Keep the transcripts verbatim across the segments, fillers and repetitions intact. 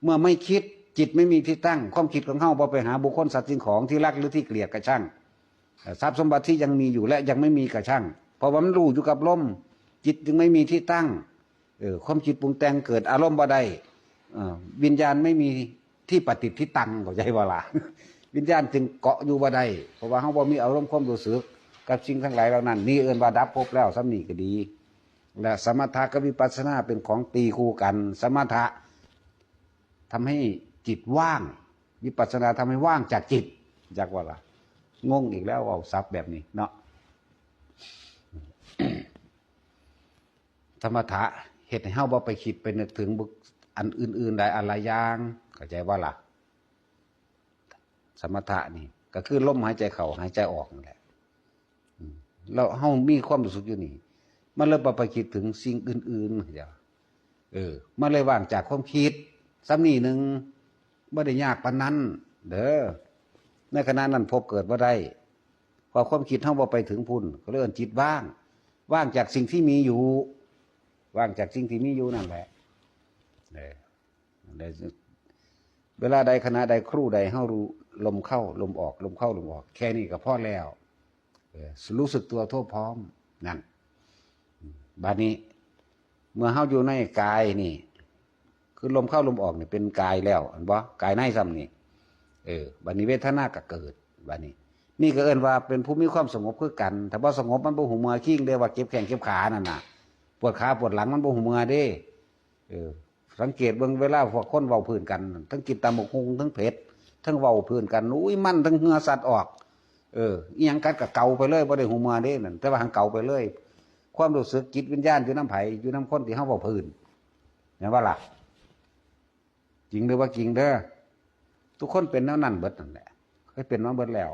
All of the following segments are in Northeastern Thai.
เมื่อไม่คิด จิตไม่มีที่ตั้ง ความคิดของเฮาบ่ไปหาบุคคลสัตว์สิ่งของที่รักหรือที่เกลียดก็ช่าง เอ่อทรัพย์สมบัติที่ยังมีอยู่และยังไม่มีก็ช่าง เพราะว่ามันรู้อยู่กับลม จิตจึงไม่มีที่ตั้ง เออความคิดปรุงแต่งเกิดอารมณ์บ่ได้ เอ่อวิญญาณไม่มีที่ประติดที่ตั้ง เข้าใจบ่ล่ะ วิญญาณจึงเกาะอยู่บ่ได้ เพราะว่าเฮาบ่มีอารมณ์ความรู้สึกกับสิ่งทั้งหลายเหล่านั้น นี่เอิ้นว่าดับภพแล้ว ส่ำนี้ก็ดี และสมถะกับวิปัสสนาเป็นของตีคู่กัน สมถะทำให้จิตว่าง วิปัสสนาทำให้ว่างจากจิต จักว่าล่ะ งงอีกแล้ว เอาศัพท์แบบนี้เนาะ สมถะเฮ็ดให้เฮาบ่ไปคิดไปนึกถึงบุคอันอื่นๆ ได้อันละอย่าง เข้าใจบ่ล่ะ สมถะนี่ก็คือลมหายใจเข้าหายใจออกนั่นแหละ อืม แล้วเฮามีความรู้สึกอยู่นี่ มันเลยบ่ไปคิดถึงสิ่งอื่นๆ เดี๋ยว เออ มันเลยว่างจากความคิด ส่ำนี้หนึ่ง บ่ได้ยากปานนั้น เด้อ ในขณะนั้นภพเกิดบ่ได้ เพราะความคิดเฮาบ่ไปถึงพุ้น ก็เลยเอิ้นจิตว่าง ว่างจากสิ่งที่มีอยู่ ว่างจากสิ่งที่มีอยู่นั่นแหละ เออ ได้ เวลาใดขณะใดครู่ใดเฮารู้ลมเข้าลมออก ลมเข้าลมออก แค่นี้ก็พอแล้ว เออ รู้สึกตัวทั่วพร้อม นั่น บัดนี้ เมื่อเฮาอยู่ในกายนี่ คือลมเข้าลมออกนี่เป็นกายแล้ว เห็นบ่ กายในส่ำนี่ เออ บัดนี้เวทนาก็เกิด บัดนี้ นี่ก็เอิ้นว่าเป็นผู้มีความสงบคือกัน ถ้าบ่สงบมันบ่ฮู้เมื่อคิงเด้ ว่าเจ็บแข้งเจ็บขานั่นน่ะ ปวดขาปวดหลังมันบ่ฮู้เมื่อเด้ เออ สังเกตเบิ่งเวลาพวกคนเว้าพื้นกัน ทั้งกินตำบักหุ่ง ทั้งเผ็ด ทั้งเว้าพื้นกัน อุ้ย มัน ทั้งเหงื่อสัดออก เออ อิหยังกัดก็เกาไปเลย บ่ได้ฮู้เมื่อเด้นั่น แต่ว่าหั้นเกาไปเลย ความรู้สึกจิตวิญญาณอยู่นำไผ อยู่นำคนที่เฮาเว้าพื้น แม่นบ่ล่ะ จริงหรือว่าจริงเด้อ ทุกคนเป็นแนวนั้นเบิดนั่นแหละ เคยเป็นมาเบิดแล้ว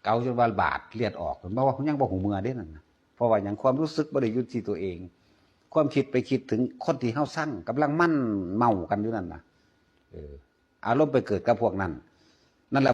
เกาจนว่าบาดเลือดออก มันบ่ ยังบ่ฮู้เมื่อเด้นั่นน่ะ เพราะว่าหยัง ความรู้สึกบ่ได้อยู่ที่ตัวเอง ความคิดไปคิดถึงคนที่เฮาซัง กำลังมันเมากันอยู่นั่นน่ะ เออ อารมณ์ไปเกิดกับพวกนั้น นั่นแหละ